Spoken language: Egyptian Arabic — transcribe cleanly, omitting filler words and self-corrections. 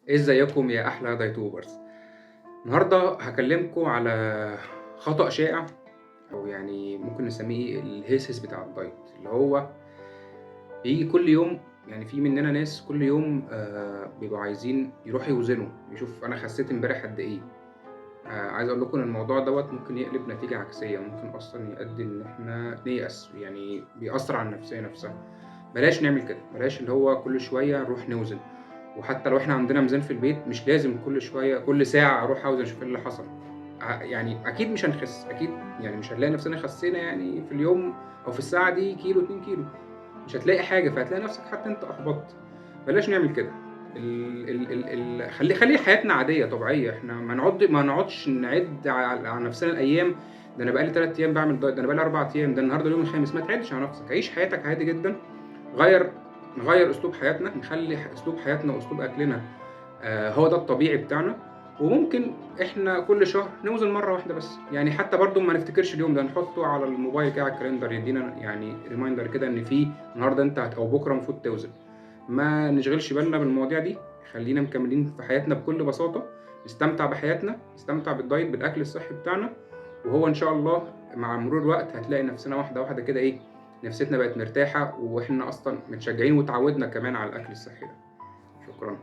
ازيكم يا احلى dietubers. النهارده هكلمكم على خطأ شائع، او يعني ممكن نسميه الهسهس بتاع ال diet، اللي هو بيجي كل يوم. يعني في مننا ناس كل يوم بيبقوا عايزين يروحوا يوزنوا، يشوف انا خسيت امبارح قد ايه. عايز اقول لكم ان الموضوع دوت ممكن يقلب نتيجة عكسية، ممكن اصلا يؤدي ان احنا نيأس، يعني بيأثر على النفسية نفسها. بلاش نعمل كده، بلاش اللي هو كل شوية نروح نوزن. وحتى لو احنا عندنا ميزان في البيت مش لازم كل شوية كل ساعة اروح اوزن اشوف ايه اللي حصل. يعني اكيد مش هنخس، اكيد يعني مش هنلاقي نفسنا خسينا يعني في اليوم او في الساعة دي كيلو 2 كيلو، مش هتلاقي حاجة، فهتلاقي نفسك حتى انت احبطت. بلاش نعمل كده. ال ال ال خلي حياتنا عادية طبيعية. احنا ما نقعدش نعد على نفسنا الايام. ده انا بقالي 3 ايام بعمل diet، ده انا بقالي 4 ايام، ده النهارده اليوم الخامس. ما تعدش على نفسك، عيش حياتك عادي جدا. نغير اسلوب حياتنا، نخلي اسلوب حياتنا واسلوب اكلنا هو ده الطبيعي بتاعنا. وممكن احنا كل شهر نوزن مرة واحدة بس، يعني حتى برضو ما نفتكرش اليوم ده، نحطه على الموبايل كده على ال calendar، يدينا يعني reminder كده ان في النهارده انت او بكره المفروض توزن. ما نشغلش بالنا بالمواضيع دي، خلينا مكملين في حياتنا بكل بساطة، نستمتع بحياتنا، نستمتع بال diet، بالاكل الصحي بتاعنا. وهو ان شاء الله مع مرور الوقت هتلاقي نفسنا واحدة واحدة كده ايه، نفسيتنا بقت مرتاحة، واحنا اصلا متشجعين وتعودنا كمان على الاكل الصحي ده. شكرا.